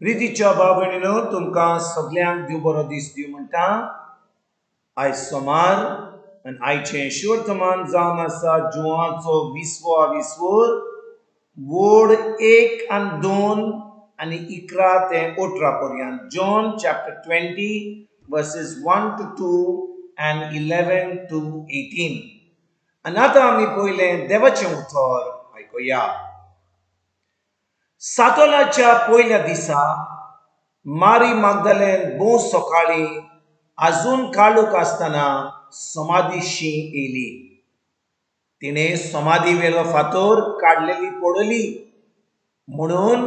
प्रितीच्या भाव भयणीनो, तुमकां सगल्यांक देव बरो दीस दिवं म्हणटा. आयज सोमार आनी आयचें शिवर्तमान जावन आसा जुवाचो 20वो विस्वोर, वोड 1 आनी 2 आनी 11 ते 18 पर्यंत. John chapter 20 verses 1 to 2 and 11 to 18. आनी आतां आमी पयलें देवाचें उतर आयकुया. सातोलाच्या पयल्या दिसा मारी मागदालेन भोव सकाळीं आजून काळूक आसतना समाधीशी येयली. तिणें समाधी वेलो फातोर काडलेली पडली म्हणून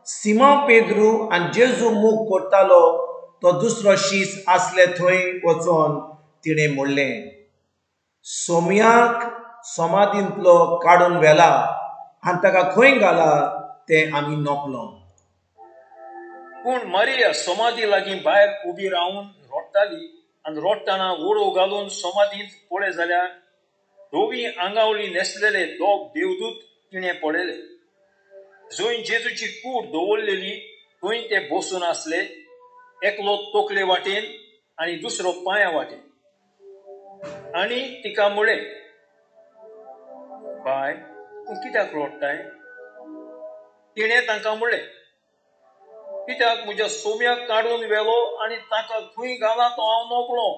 सिमांव पेद्रू आनी जेजू मूग करतालो तो दुसरो शीस आसले थंय वचोन तिणें म्हणलें, सोम्याक समाधींतलो काडून व्हेला आनी ताका खंय घाला तें आमी नकलो. पूण मारिया समाधी लागीं भायर उबी रावन रोडटाली आनी रोडटना ओडो घालून समाधींत पळय जाल्यार धवी आंगावली न्हेसलेले दोग देवदूत तिणें पळयले. जंय जेजूची कूड दवरलेली थंय ते बसून आसले, एकलो तकले वाटेन आनी दुसरो पांया वाटेन. आनी तिका म्हळें, बाय, तूं कित्याक रोडटाय? तिणें तांकां म्हणलें, कित्याक म्हज्या सोम्याक काडून व्हेलो आनी ताका खंय घाला तो हांव नकळो.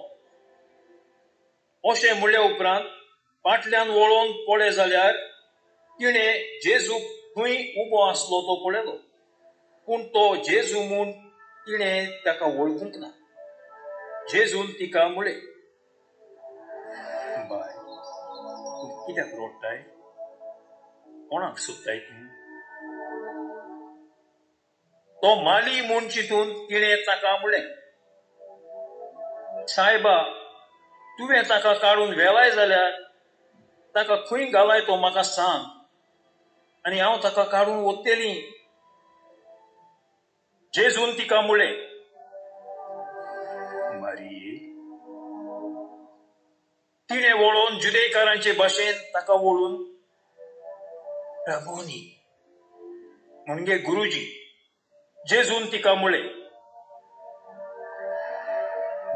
अशें म्हणले उपरांत फाटल्यान वळोवन पळय जाल्यार तिणें जेजू खंय उबो आसलो तो पळयलो, पूण तो जेजू म्हूण तिणें ताका वळखूंक ना. जेजून तिका म्हणलें, बाय, तूं कित्याक रोडटाय? कोणाक सोदताय तूं? तो माली म्हूण चिंतून तिणें ताका म्हणलें, सायबा, तुवें ताका काडून व्हेलाय जाल्यार ताका खंय घालाय तो म्हाका सांग आनी हांव ताका काडून वतली. जेजून तिका म्हणलें, मारिये. तिणें वळोवन जुदेकारांचे भाशेन ताका वळून रबोनी म्हणजे गुरुजी. जेजून तिका म्हणलें,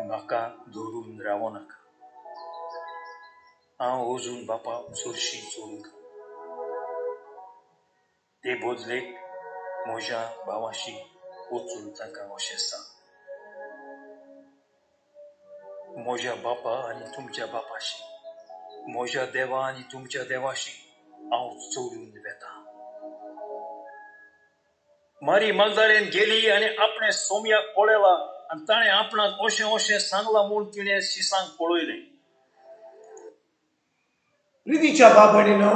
म्हाका धरून रावो नाका, हांव अजून बापा सरशी चोरूंक. ते बदलेक म्हज्या भावाशी वचून तांकां अशें सांग, म्हज्या बापा आनी तुमच्या बापाशी, म्हज्या देवा आनी तुमच्या देवाशी हांव चोरून वेता. मारी मागदालेन गेली आनी आपणें सोम्याक पळयला आनी ताणें आपणाक अशें अशें सांगलां म्हूण तिणें शिसांक पळयलें. प्रितीच्या भाव भयणीनो,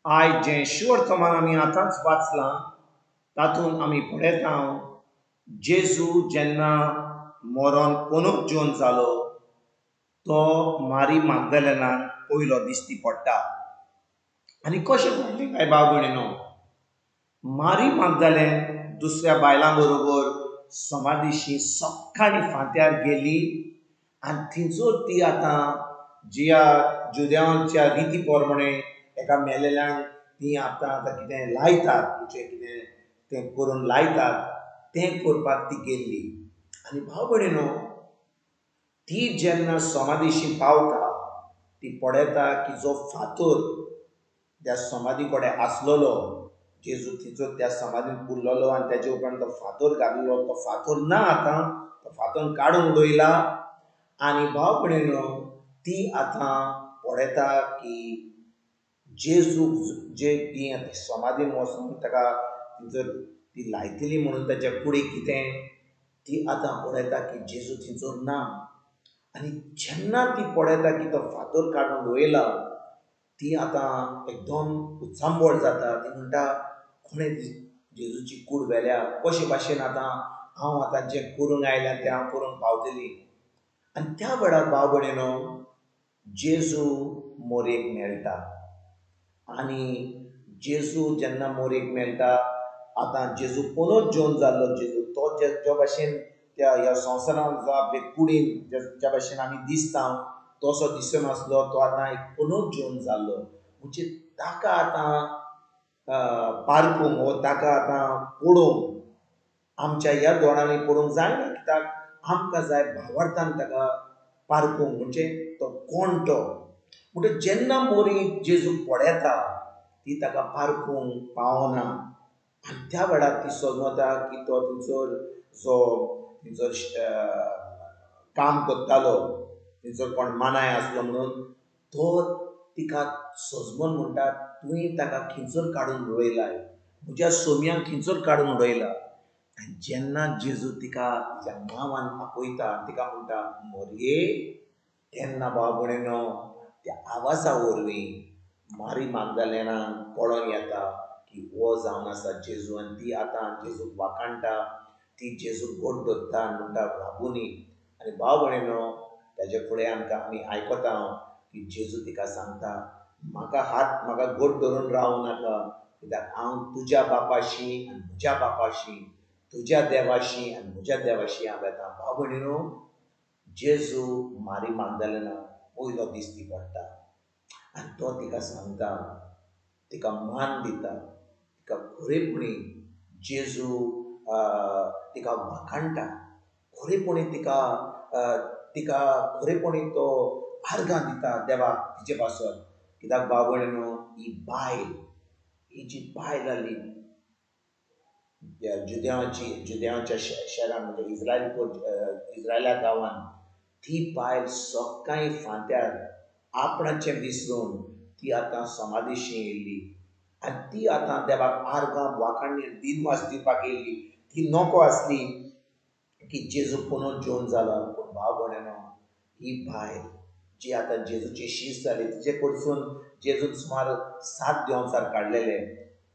आयज जें शिवर्तमान आमी आतांच वाचलां तातूंत आमी पळयता जेजू जेन्ना मरोन पुनर्जीवन जालो तो मारी मागदालेनाक पयलो दिश्टी पडटा. आनी कशें पडलें काय भाव भयणीनो, मारी मागदालेन दुसऱ्या बायलां बरोबर समाधीशी सकाळीं फांत्यार गेली आनी थंयसर ती आतां ज्या जुदेवांच्या रिती प्रमाणे एका मेलेल्यांक ती आतां आतां कितें लायतात, म्हणजे कितें तें करून लायतात, तें करपाक ती गेल्ली. आनी भाव भयणीनो, ती जेन्ना समाधीशी पावता ती पळयता की जो फातर त्या समाधी कडेन आसलेलो, जेजू थंयसर त्या समाधीन पुरलेलो आनी तेजे उपरांत तो फातर घातलेलो, तो फातर ना आतां, तो फातर काडून उडयला. आनी भाव भयणीनो, ती आतां पळयता की जेजूक जे ती आतां समाधीन वचून ताका थंयसर ती लायतली म्हणून ताच्या कुडीक कितें, ती आतां पळयता की जेजू थंयसर ना. आनी जेन्ना ती पळयता की तो फातर काडून उडयला, ती आतां एकदम उचांबळ जाता. ती म्हणटा, कोणें जेजूची कूड व्हेल्या, कशे भाशेन आतां हांव आतां जें करूंक आयल्या तें हांव करूंक पावतली. आनी त्या वेळार भाव भयणीनो, जेजू मोरयेक मेळटा. आनी जेजू जेन्ना मोरयेक मेळटा, आतां जेजू पुनर्जीवन जाल्लो जेजू तो ज्या भाशेन त्या ह्या संवसारांत जो आपले कुडीन ज्या भाशेन आमी दिसता तसो दिसनासलो, तो आतां एक पुनर्जीवन जाल्लो. म्हणजे ताका आतां पारखूंक वो ताका आतां पळोवंक आमच्या ह्या दोळ्यांनी पडूंक जायना, कित्याक आमकां जाय भावार्थान ताका पारखूंक, म्हणजे तो कोण तो. म्हणटकच जेन्ना मोरी जेजूक पळयता ती ताका पारखूंक पावना आनी त्या वेळार ती समजता की तो थंयसर जो थंयसर काम करतालो, थंयसर कोण मानाय आसलो म्हणून तो तिका सजमन म्हणटा, तुवें ताका खिंचर काडून उडयलाय, म्हज्या सोम्यांक खिंचर काडून उडयला. आनी जेन्ना जेजू तिका तिच्या नांवान आपयता, तिका म्हणटा मोरये, तेन्ना भाव भयणीनो त्या आवाजा वरवीं मारी मागदालेनाक कळोन येता की हो जावन आसा जेजू. आनी ती आतां जेजूक वाखाणटा, ती जेजूक गोड धरता आनी म्हणटा राबुनी. आनी भाव भयणीनो ताजे फुडें आमकां आमी आयकता की जेजू तिका सांगता, म्हाका हात म्हाका गोड धरून रावूं नाका, कित्याक हांव तुज्या बापाशी आनी म्हज्या बापाशी, तुज्या देवाशी आनी म्हज्या देवाशी हांव येता. भाव भयणीनो जेजू मारी मागदालेनाक पयलो दिश्टी पडटा आनी तो तिका सांगता, तिका मान दिता, तिका खरेपणी जेजू तिका वाखाणटा, खरेपणी तिका तिका खरेपणी तो आर्गां दिता देवाक तिचे पासत. कित्याक भाव भयणीनो ही बायल, ही जी बायल आसली जुदेवाची, जुदेवाच्या शहरान म्हणजे इज्रायल इज्रायला गांवान, ती बायल सकाळी फांत्यार आपणाचें विसरून ती आतां समाधीशी येयल्ली आनी ती आतां देवाक आर्गां वाखाणी दिनवास दिवपाक येयल्ली. ती नको आसली की जेजू पुनोन जेवन जाला. पूण भाव भयणीनो ही बायल जी आतां जेजूची शीस जाली, तिचे कडसून जेजून सुमार 7 देंवचार काडलेले,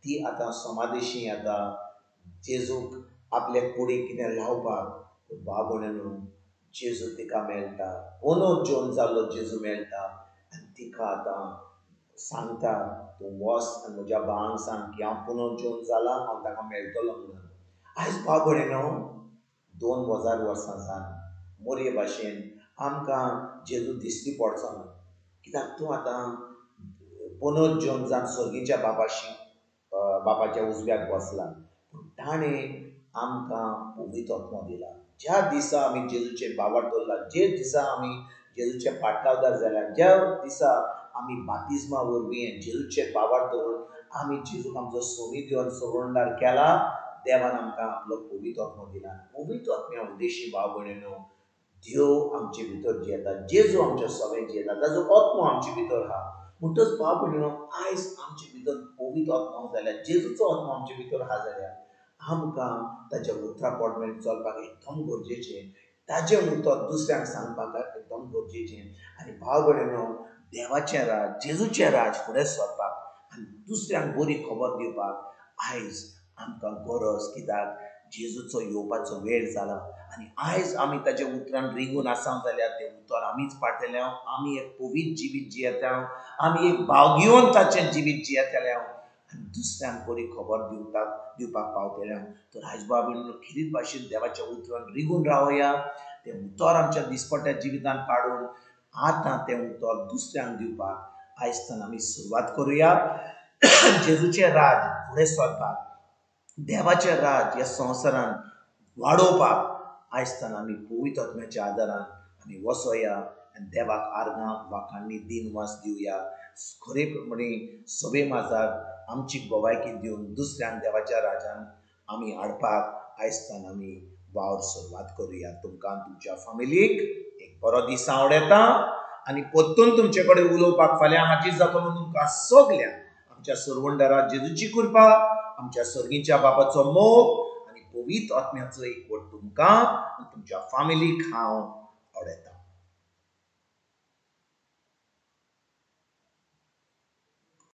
ती आतां समाधीशी येता जेजूक आपले कुडीक कितें लावपाक. पूण भाव भयणीनो जेजू तिका मेळटा, पुनोन जेवन जाल्लो जेजू मेळटा आनी तिका आतां सांगता, तूं वच आनी म्हज्या भावांक सांग की हांव पुनोन जेवन जाला, हांव ताका मेळटलो म्हणून. आयज भाव भयणीनो 2000 वर्सां जावन मोरये भाशेन आमकां जेजू दिश्टी पडचो ना, कित्याक तूं आतां पुनोन जेवन जावन सर्गीच्या बापाशी बापाच्या उजव्याक बसला. पूण ताणें आमकां पवित्र आत्मो दिला. ज्या दिसा आमी जेजूचे बावार दवरला, जे दिसा आमी जेजूचे पाटलावदार जाल्या, ज्या दिसा आमी बातिज्मा वरवीं जेजूचे बावार दवरून आमी जेजूक आमचो सोमी दिवन सोडणदार केला, देवान आमकां आपलो पवित्र आत्मो दिला. पवित्र आत्म्या उद्देशी भाव भयणीनो देव आमचे भितर जियेता, जेजू आमच्या सगळें जियेता, ताजो आत्मो आमचे भितर आहा. म्हणटच भाव भयणीनो आयज आमचे भितर पवित्र आत्मो जाल्यार, जेजूचो आत्मो आमचे भितर आहा जाल्यार आमकां ताच्या उतरा प्रमाणे चलपाक एकदम गरजेचें, ताजें उतर दुसऱ्यांक सांगपाक एकदम गरजेचें. आनी भाव भयणीनो देवाचें राज, जेजूचें राज फुडें सरपाक आनी दुसऱ्यांक बरी खबर दिवपाक आयज आमकां गरज, कित्याक जेजूचो येवपाचो वेळ जाला. आनी आयज आमी ताच्या उतरान रिंगून आसा जाल्यार तें उतर आमीच पाळटले, आमी एक पवित्र जिवीत जियेता, आमी एक भाग्यवंताचें जिवीत जियेतले आनी दुसऱ्यांक बरी खबर दिवपाक पावतले. तर आयज भाव भयणीनो खेरीत भाशेन देवाच्या उतरान रिगून रावया, तें उतर आमच्या दिसपट्ट्या जिवितान काडून आतां तें उतर दुसऱ्यांक दिवपाक आयजतान आमी सुरवात करुया. जेजूचें राज फुडें सरपाक, देवाचें राज ह्या संवसारान वाडोवपाक आयजतान आमी पवित्र आत्म्याच्या आदारान आमी वसोया आनी देवाक आर्गां वाखाणी दिनवास दिवया. खरेपणी सभे माजार आमची गोवायकी दिवन दुसऱ्यांक देवाच्या राजान आमी हाडपाक आयजतान आमी वावर सुरवात करुया. तुमकां तुमच्या फामिलीक एक बरो दीस आवडटा आनी परतून तुमचे कडेन उलोवपाक फाल्यां हाजीर जातलो. तुमकां सगळ्यांक आमच्या सरवंडरा जेजूची कृपा, आमच्या सर्गीच्या बापाचो मोग आनी पवित्र आत्म्याचो एकवट तुमकां आनी तुमच्या फामिलीक हांव आवडटा.